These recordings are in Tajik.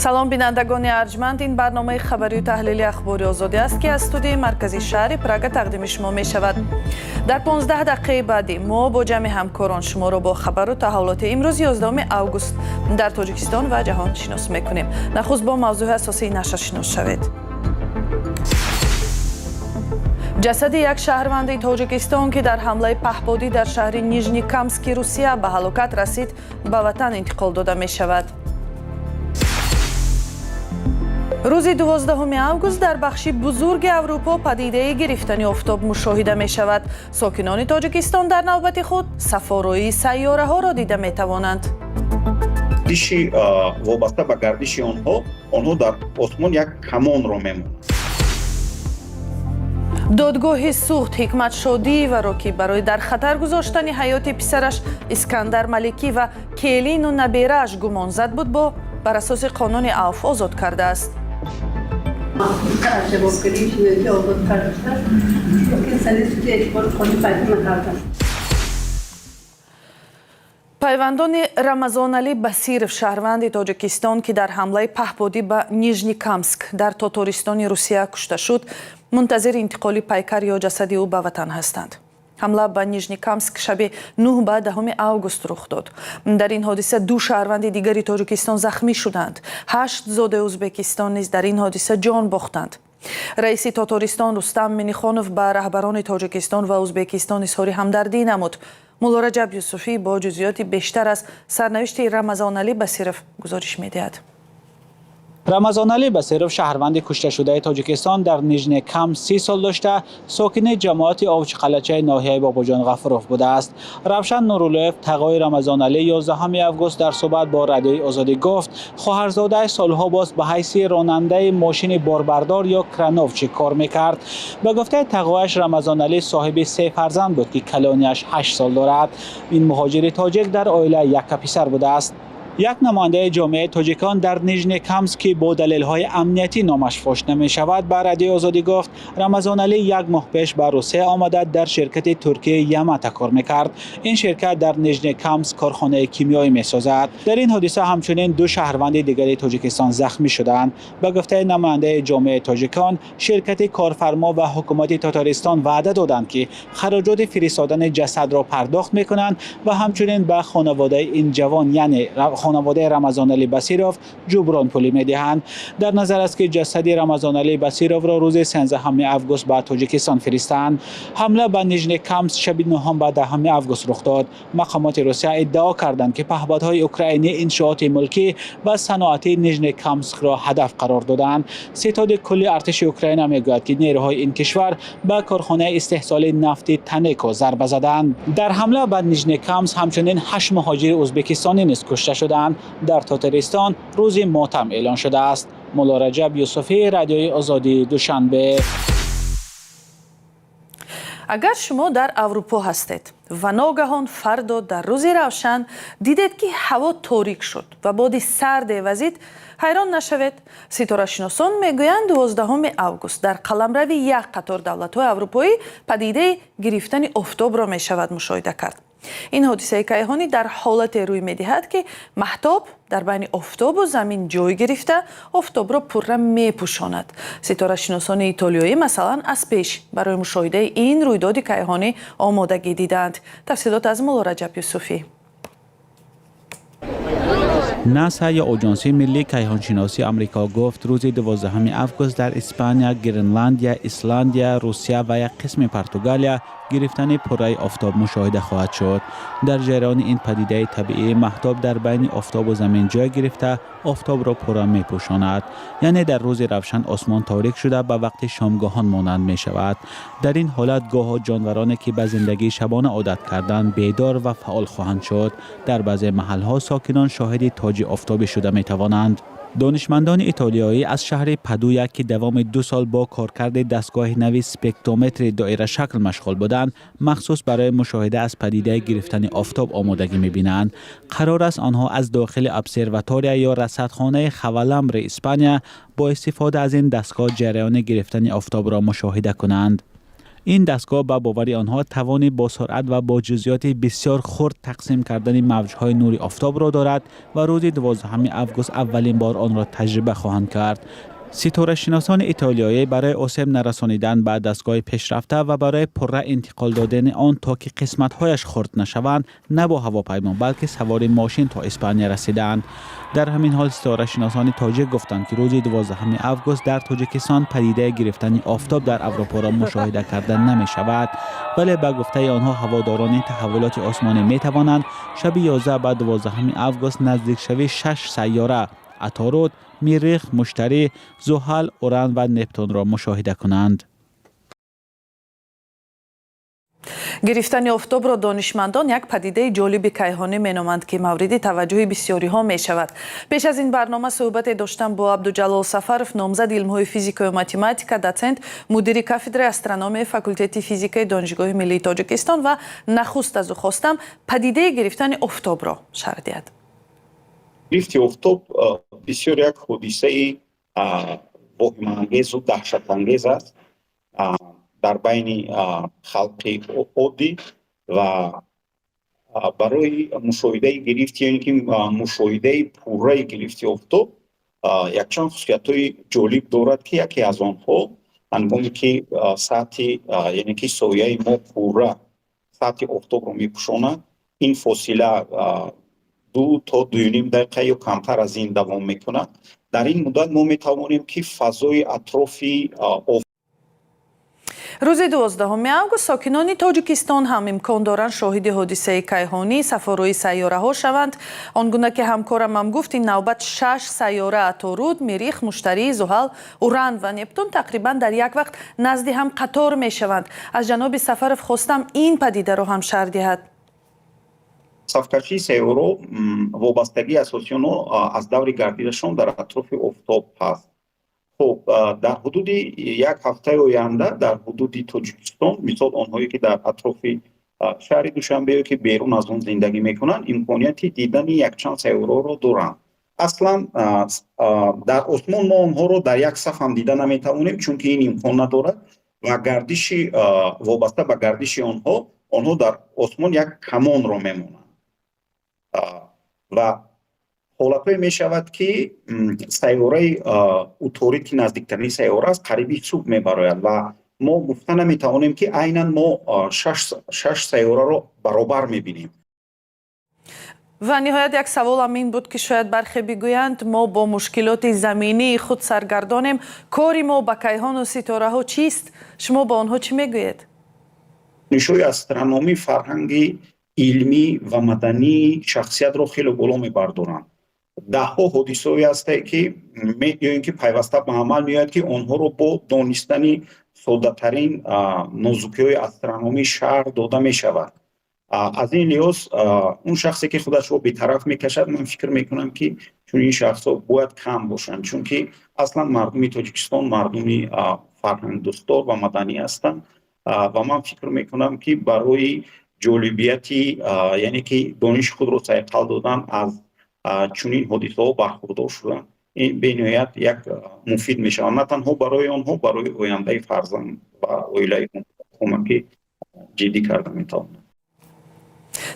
Салом, бинандагони арҷманд. Ин барномаи хабарию таҳлили Ахбори Озодӣ аст, ки аз студияи марказии шаҳри Прага тақдими шумо мешавад. Дар 15 дақиқаи баъдӣ мо бо ҷамъи ҳамкорон шуморо бо хабару таҳаввулоти имрӯз, 11 август, дар Тоҷикистон ва ҷаҳон шинос мекунем. Нахуст бо мавзӯи асосии нашр шинос шавед. Ҷасади як шаҳрванди Тоҷикистон, ки дар ҳамлаи паҳподӣ дар шаҳри Нижнекамски Русия ба ҳалокат расид, ба ватан интиқол дода мешавад. Рӯзи 12 август дар бахши бузурги Аврупо падидаи гирифтани офтоб мушоҳида мешавад. Сокинони Тоҷикистон дар навбати худ сафороии сайёраҳоро дида метавонанд. Гардиши вобаста ба гардиши онҳо дар осмон як камонро мемонанд. Додгоҳи Суғд Ҳикмат Шодиеваро, ки барои дар хатар гузоштани ҳаёти писараш Искандар Маликӣ ва келину наберааш гумонзад буд, бо бар асоси қонуни авф озод кардааст. Аз ҷавобгарии ҷиноятӣ озод карда шудааст, лекин санади суди эътибори қонунӣ пайдо накардааст. Пайвандони Рамазоналӣ Басиров, шаҳрванди Тоҷикистон, ки дар ҳамлаи паҳподӣ ба Нижнекамск дар Тотористони Русия кушта шуд, мунтазири интиқоли пайкар ё ҷасади ӯ ба ватан ҳастанд. Ҳамла ба Нижнекамск шаби 9 ба 10 август рух дод. Дар ин ҳодиса ду шаҳрванди дигари Тоҷикистон захмӣ шуданд. Ҳашт зодаи Ӯзбекистон низ дар ин ҳодиса ҷон бохтанд. Раиси Тотористон Рустам Миннихонов ба раҳбарони Тоҷикистон ва Ӯзбекистон изҳори ҳамдардӣ намуд. Муллораҷаб Юсуфӣ бо ҷузъиёти бештар аз сарнавишти Рамазоналӣ Басиров гузориш медиҳад. Рамазоналӣ Басиров, шаҳрванди кушташудаи Тоҷикистон дар Нижнекамск, 30 сол дошта, сокини ҷамоати Овчиқалачаи ноҳияи Бобоҷон Ғафуров будааст. Равшан Нуруллоев, тағои Рамазоналӣ, 11 август дар суҳбат бо Радиои Озодӣ гуфт, хоҳарзодааш солҳо боз ба ҳайси ронандаи мошини борбардор ё крановщик кор мекард. Ба гуфтаи тағояш, Рамазоналӣ соҳиби се фарзанд буд, ки калониаш 8 сол дорад. Ин муҳоҷири тоҷик дар оила якка писар будааст. Як намояндаи ҷомеаи тоҷикон дар Нижнекамск, ки бо далелҳои амниятӣ номаш фош намешавад, ба Радиои Озодӣ гуфт, Рамазоналӣ як моҳ пеш ба Русия омада, дар ширкати туркии Ямата кор мекард. Ин ширкат дар Нижнекамск корхонаи кимиёӣ месозад. Дар ин ҳодиса ҳамчунин ду шаҳрванди дигари Тоҷикистон захмӣ шуданд. Ба гуфтаи намояндаи ҷомеаи тоҷикон, ширкати корфармо ва ҳукумати Тотористон ваъда доданд, ки хароҷоти фиристодани ҷасадро пардохт мекунанд ва ҳамчунин ба хонаводаи ин ҷавон, яъне хонаводаи Рамазоналӣ Басиров, ҷуброн пулӣ медиҳанд. Дар назар аст, ки ҷасади Рамазоналӣ Басировро рӯзи 13 август ба Тоҷикистон фиристанд. Ҳамла ба Нижнекамск шаби 9 ба 10 август рух дод. Мақомоти Русия иддао карданд, ки паҳбодҳои украинӣ иншооти мулкӣ ва саноатии Нижнекамскро ҳадаф қарор доданд. Ситоди кулли артиши Украина мегӯяд, ки нерӯҳои ин кишвар ба корхонаи истеҳсоли нафти Танеко зарба заданд. Дар ҳамла ба Нижнекамск ҳамчунин ҳашт муҳоҷири ӯзбекистонӣ низ кушта шуданд. Дар Тотористон рӯзи мотам эълон шудааст. Муллораҷаб Юсуфӣ, Радиои Озодӣ, Душанбе. Агар шумо дар Аврупо ҳастед ва ногаҳон фардо дар рӯзи равшан дидед, ки ҳаво торик шуд ва боди сарде вазид, ҳайрон нашавед. Ситорашиносон мегӯянд, 12 август дар қаламрави як қатор давлатҳои аврупоӣ падидаи гирифтани офтобро мешавад мушоҳида кард. Ин ҳодисаи кайҳонӣ дар ҳолате рӯй медиҳад, ки маҳтоб дар байни офтобу замин ҷой гирифта, офтобро пурра мепӯшонад. Ситорашиносони итолиёӣ, масалан, аз пеш барои мушоҳидаи ин рӯйдоди кайҳонӣ омодагӣ дидаанд. Тафсилот аз Муллораҷаб Юсуфӣ. НАСА ё Оҷонсии миллии кайҳоншиносии Амрико гуфт, рӯзи 12 август дар Испания, Гренландия, Исландия, Русия ва як қисми Португалия гирифтани пурраи офтоб мушоҳида хоҳад шуд. Дар ҷараёни ин падидаи табиӣ маҳтоб дар байни офтобу замин ҷой гирифта, офтобро пурра мепӯшонад, яъне дар рӯзи равшан осмон торик шуда, ба вақти шомгоҳон монанд мешавад. Дар ин ҳолат гоҳо ҷонвароне, ки ба зиндагии шабона одат карданд, бедор ва фаъол хоҳанд шуд. Дар баъзе маҳалҳо сокинон шоҳиди тоҷи офтобӣ шуда метавонанд. Донишмандони итолиёӣ аз шаҳри Падуя, ки давоми 2 сол бо коркарди дастгоҳи нави спектрометри доирашакл машғул буданд, махсус барои мушоҳида аз падидаи гирифтани офтоб омодагӣ мебинанд. Қарор аст онҳо аз дохили обсерватория ё расадхонаи Хаваламбри Испания бо истифода аз ин дастгоҳ ҷараёни гирифтани офтобро мушоҳида кунанд. Ин дастгоҳ, ба бовари онҳо, тавони бо суръат ва бо ҷузъиёти бисёр хурд тақсим кардани мавҷҳои нури офтобро дорад ва рӯзи 12 август аввалин бор онро таҷриба хоҳанд кард. Ситорашиносони итолиёӣ барои осеб нарасонидан ба дастгоҳи пешрафта ва барои пурра интиқол додани он, то ки қисматҳояш хурд нашаванд, на бо ҳавопаймо, балки савори мошин то Испания расидаанд. Дар ҳамин ҳол ситорашиносони тоҷик гуфтанд, ки рӯзи 12 август дар Тоҷикистон падидаи гирифтани офтоб дар Аврупоро мушоҳида карда намешавад, вале ба гуфтаи онҳо, ҳаводорони таҳаввулоти осмонӣ метавонанд шаби 11 ба 12 август наздикшавии шаш сайёра: Аторуд, Миррих, Муштарӣ, Зуҳал, Уран ва Нептунро мушоҳида кунанд. Гирифтани офтобро донишмандон як падидаи ҷолиби кайҳонӣ меноманд, ки мавриди таваҷҷӯҳи бисёриҳо мешавад. Пеш аз ин барнома суҳбате доштам бо Абдуҷалол Сафаров, номзади илмҳои физикаю математика, дотсент, мудири кафедраи астрономияи факултети физикаи Донишгоҳи миллии Тоҷикистон, ва нахуст аз ӯ хостам падидаи гирифтани офтобро шарҳ диҳад. Гирифти офтоб бисёр як ҳодисаи воҳимаангезу даҳшатангез аст дар байни халқи оддӣ ва барои мушоҳидаи гирифти ё ин ки мушоҳидаи пурраи гирифти офтоб якчанд хусусиятҳои ҷолиб дорад, ки яке аз онҳо ҳангоме ки сатҳи, яъне ки сояи мо пурра сатҳи офтобро мепӯшонад, ин фосила 2 то 2.5 дақиқа ё камтар аз ин давом мекунад. Дар ин муддат мо метавонем, ки фазои атрофи Рӯзи 12 август сокинони Тоҷикистон ҳам имкон доранд шоҳиди ҳодисаи кайҳонӣ, сафорои сайёраҳо шаванд. Он гуна ки ҳамкорамам гуфт, ин навбат шаш сайёра: Аторуд, Мирих, Муштарӣ, Зуҳал, Уран ва Нептун тақрибан дар як вақт назди ҳам қатор мешаванд. Аз ҷаноби Сафаров хостам ин падидаро ҳам шарҳ диҳад. Сафкашии сайёраҳо вобастагии асосии онҳо аз даври гардишашон дар атрофи офтоб ҳаст. Хуб, дар ҳудуди як ҳафтаи оянда дар ҳудуди Тоҷикистон, мисол, онҳое ки дар атрофи шаҳри Душанбе ё ки берун аз он зиндагӣ мекунанд, имконияти дидани якчанд сайёраҳоро доранд. Аслан дар осмон мо онҳоро дар як саф ҳам дида наметавонем, чунки ин имкон надорад ва гардиши вобаста ба гардиши онҳо, онҳо дар осмон як камонро мемонанд ва ҳолатҳое мешавад, ки сайёраи Уторид, ки наздиктарини сайёра аст, қариби субҳ мебарояд ва мо гуфта наметавонем, ки айнан мо шаш сайёраро баробар мебинем. Ва ниҳоят як саволам ин буд, ки шояд бархе бигӯянд, мо бо мушкилоти заминии худ саргардонем, кори мо ба кайҳону ситораҳо чист? Шумо ба онҳо чӣ мегӯед? Донишҳои астрономӣ фарҳанги илмӣ ва мадании шахсиятро хеле боло мебардоранд. Даҳҳо ҳодисаҳое ҳастае, ки ё ин ки пайваста ба амал меояд, ки онҳоро бо донистани соддатарин нозукиҳои астрономӣ шарҳ дода мешавад. Аз ин лиҳоз он шахсе, ки худашро бетараф мекашад, ман фикр мекунам, ки чунин шахсҳо бояд кам бошанд, чунки аслан мардуми Тоҷикистон мардуми фарҳангдӯстдор ва маданӣ ҳастанд ва ман фикр мекунам, ки барои ҷолибияти, яъне ки дониши худро сайқал додан, аз чунин ҳодисаҳо бархурдор шудан, ин бениҳоят як муфид мешавад на танҳо барои онҳо, барои ояндаи фарзанд ва оилаи онҳо кӯмаки ҷиддӣ карда метавонад.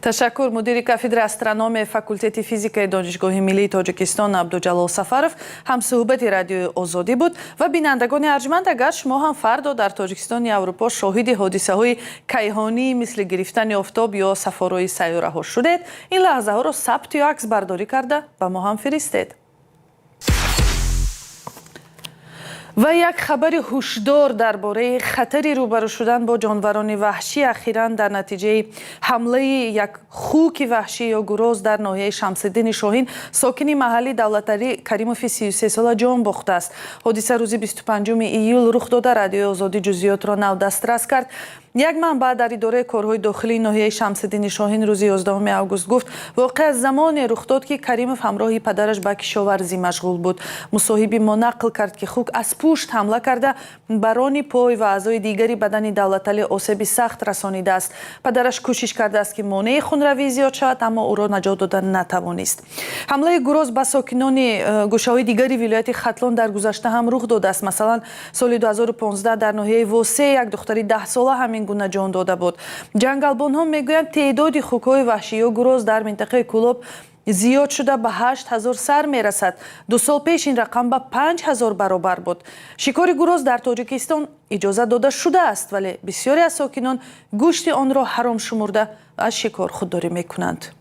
Ташаккур. Мудири кафедраи астрономияи факултети физикаи Донишгоҳи миллии Тоҷикистон Абдуҷалол Сафаров ҳамсуҳбати Радиои Озодӣ буд. Ва бинандагони арҷманд, агар шумо ҳам фардо дар Тоҷикистони Аврупо шоҳиди ҳодисаҳои кайҳонӣ, мисли гирифтани офтоб ё сафорои сайёраҳо шудед, ин лаҳзаҳоро сабт ё аксбардорӣ карда ба мо ҳам фиристед. Ва як хабари ҳушдор дар бораи хатари рӯбарӯ шудан бо ҷонварони ваҳшӣ. Ахиран дар натиҷаи ҳамлаи як хуки ваҳшӣ ё гуроз дар ноҳияи Шамсиддини Шоҳин сокини маҳаллӣ Давлаталӣ Каримови 33сола ҷон бохтааст. Ҳодиса рӯзи 25 июл рух дода. Радиои Озодӣ ҷузъиётро нав дастрас кард. Як манбаъ дар идораи корҳои дохилии ноҳияи Шамсиддини Шоҳин рӯзи 11 август гуфт, воқеа замоне рух дод, ки Каримов ҳамроҳи падараш ба кишоварзӣ машғул буд. Мусоҳиби мо нақл кард, ки хук аз пушт ҳамла карда, ба рони пой ва аъзои дигари бадани Давлаталӣ осеби сахт расонидааст. Падараш кӯшиш кардааст, ки монеи хунравӣ зиёд шавад, аммо ӯро наҷот дода натавонист. Ҳамлаи гуроз ба сокинони гӯшаҳои дигари вилояти Хатлон дар гузашта ҳам рух додааст. Масалан, соли 2015 дар ноҳияи Восе як духтари 10-сола ҳамин гуна ҷон дода буд. Ҷангалбонҳо мегӯянд, теъдоди хукҳои ваҳшӣ ё гуроз дар минтақаи Кӯлоб зиёд шуда, ба 8000 сар мерасад. 2 сол пеш ин рақам ба 5000 баробар буд. Шикори гуроз дар Тоҷикистон иҷозат дода шудааст, вале бисёре аз сокинон гӯшти онро ҳаром шумурда, аз шикор худдорӣ мекунанд.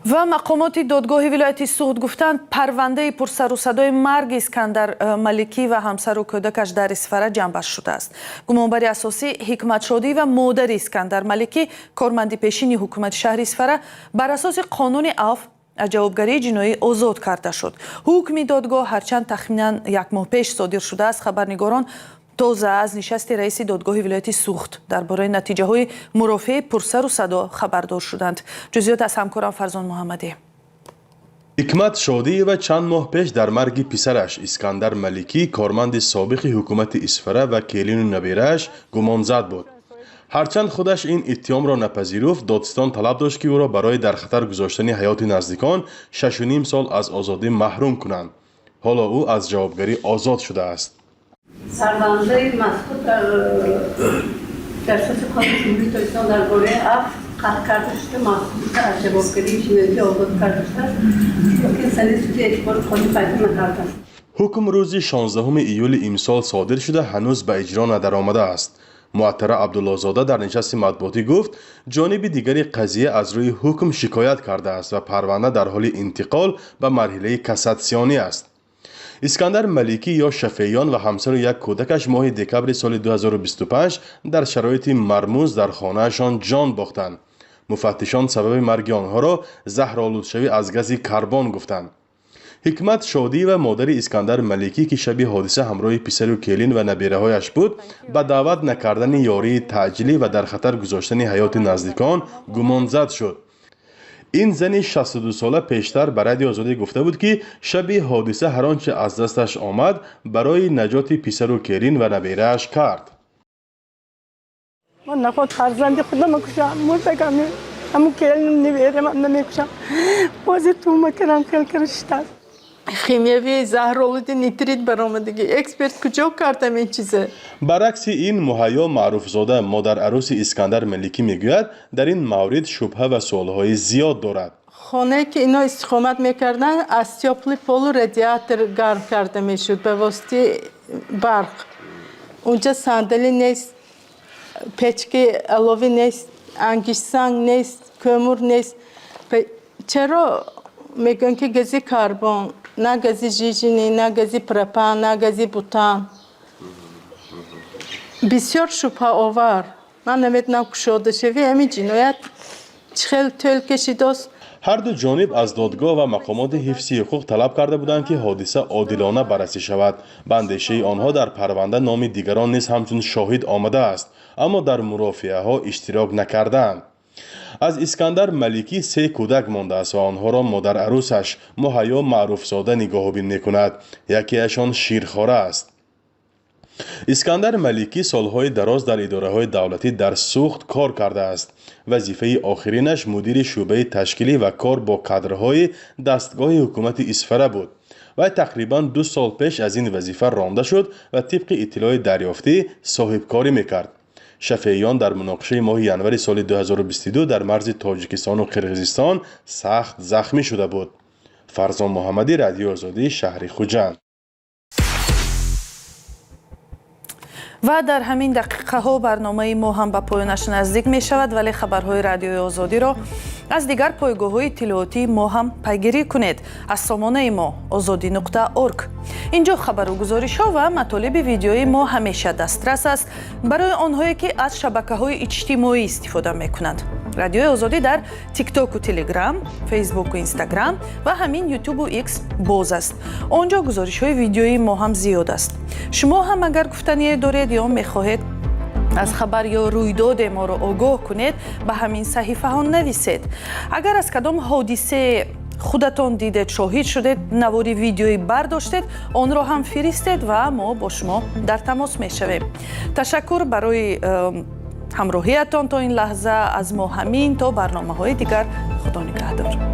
Ва мақомоти додгоҳи вилояти Суғд гуфтанд, парвандаи пурсарусадои марги Искандар Маликӣ ва ҳамсару кӯдакаш дар Исфара ҷамъбаст шудааст. Гумонбари асосӣ Ҳикматшодӣ ва модари Искандар Маликӣ, корманди пешини ҳукумати шаҳри Исфара, бар асоси қонуни афв аз ҷавобгарии ҷиноӣ озод карда шуд. Ҳукми додгоҳ ҳарчанд тахминан як моҳ пеш содир шудааст, хабарнигорон тоза аз нишасти раиси додгоҳи вилояти Суғд дар бораи натиҷаҳои мурофиаи пурсару садо хабардор шуданд. Ҷузъиёт аз ҳамкорам Фарзон Муҳаммадӣ. Ҳикмат Шодиева чанд моҳ пеш дар марги писараш Искандар Маликӣ, корманди собиқи ҳукумати Исфара, ва келину набирааш гумонзад буд. Ҳарчанд худаш ин иттиҳомро напазируфт, додситон талаб дошт, ки ӯро барои дар хатар гузоштани ҳаёти наздикон 6,5 сол аз озодӣ маҳрум кунанд. Ҳоло ӯ аз ҷавобгарӣ озод шудааст. Парвандаи мазкур дар асоси Қонуни Ҷумҳурии Тоҷикистон дар бораи афв қатъ карда шуда, маҳкум аз ҷавобгарии ҷиноятӣ озод карда шудааст, лекин санади суди эътибори қонунӣ пайдо накардааст. Ҳукм рӯзи 16 июли имсол содир шуда, ҳанӯз ба иҷро надаромадааст. Муаттара Абдуллозода дар нишасти матбуотӣ гуфт, ҷониби дигари қазия аз рӯи ҳукм шикоят кардааст ва парванда дар ҳоли интиқол ба марҳилаи кассатсионӣ аст. Искандар Маликӣ ё Шафеён ва ҳамсару як кӯдакаш моҳи декабри соли 2025 дар шароити мармуз дар хонаашон ҷон бохтанд. Муфаттишон сабаби марги онҳоро заҳролудшавӣ аз гази карбон гуфтанд. Ҳикмат Шодиева, модари Искандар Маликӣ, ки шаби ҳодиса ҳамроҳи писару келин ва набираҳояш буд, ба даъват накардани ёрии таъҷилӣ ва дар хатар гузоштани ҳаёти наздикон гумонзад шуд. Ин зани 62-сола пештар ба Радиои Озодӣ гуфта буд, ки шаби ҳодиса ҳар он чи аз дасташ омад, барои наҷоти писару келин ва набирааш кард. Ман наход фарзанди худам кушам, мурдагам, ҳамун келинам, неверамам намекушам. Бози туҳмат кардам, хел кариштааст. Химиявии заҳролуди нитрит баромадагӣ. Эксперт куҷо кардам ин чиза? Баръакси ин, Муҳайё Маъруфзода, модарарӯси Искандар Маликӣ, мегӯяд, дар ин маврид шубҳа ва суолҳои зиёд дорад. Хонае ки ино истиқомат мекарданд, аз тёплый полу радиатор гарм карда мешуд ба воситаи барқ. Унҷа сандалӣ нест, печки аловӣ нест, ангиштсанг нест, кӯмур нест. Чаро мегӯянд, ки гази карбон? На гази жижени, на гази пропан, на гази бутан. Бисёр шубҳаовар. Ман намедонам, кушодашавӣ ҳамин ҷиноят чӣ хел тӯл кашидост. Ҳарду ҷониб аз додгоҳ ва мақомоти ҳифзи ҳуқуқ талаб карда буданд, ки ҳодиса одилона баррасӣ шавад. Ба андешаи онҳо, дар парванда номи дигарон низ ҳамчун шоҳид омадааст, аммо дар мурофиаҳо иштирок накардаанд. Аз Искандар Маликӣ се кӯдак мондааст ва онҳоро модарарӯсаш Муҳайё Маъруфзода нигоҳубин мекунад. Якеашон ширхора аст. Искандар Маликӣ солҳои дароз дар идораҳои давлатӣ дар Суғд кор кардааст. Вазифаи охиринаш мудири шӯъбаи ташкилӣ ва кор бо кадрҳои дастгоҳи ҳукумати Исфара буд. Вай тақрибан 2 сол пеш аз ин вазифа ронда шуд ва, тибқи иттилои дарёфтӣ, соҳибкорӣ мекард. Шафеиён дар муноқишаи моҳи январи соли 2022 дар марзи Тоҷикистону Қирғизистон сахт захмӣ шуда буд. Фарзон Муҳаммадӣ, Радиои Озодӣ, шаҳри Хуҷанд. Ва дар ҳамин дақиқаҳо барномаи мо ҳам ба поёнаш наздик мешавад, вале хабарҳои Радиои Озодиро аз дигар пойгоҳҳои иттилоотии мо ҳам пайгирӣ кунед. Аз сомонаи мо озодӣ.орг. Инҷо хабару гузоришҳо ва матолиби видеои мо ҳамеша дастрас аст. Барои онҳое, ки аз шабакаҳои иҷтимоӣ истифода мекунанд. Радиои Озодӣ дар Тиктоку Телеграм, Фейсбуку Инстаграм ва ҳамин Ютубу Икс боз аст. Он ҷо гузоришҳои видеоии мо ҳам зиёд аст. Шумо ҳам агар гуфтание доред ё мехоҳед аз хабар ё рӯйдоде моро огоҳ кунед, ба ҳамин саҳифаҳо нависед. Агар аз кадом ҳодисае худатон дидед, шоҳид шудед, навори видеоӣ бардоштед, онро ҳам фиристед ва мо бо шумо дар тамос мешавем. Ташаккур барои ҳамроҳиятон то ин лаҳза. Аз мо ҳамин. То барномаҳои дигар, Худо нигаҳдор.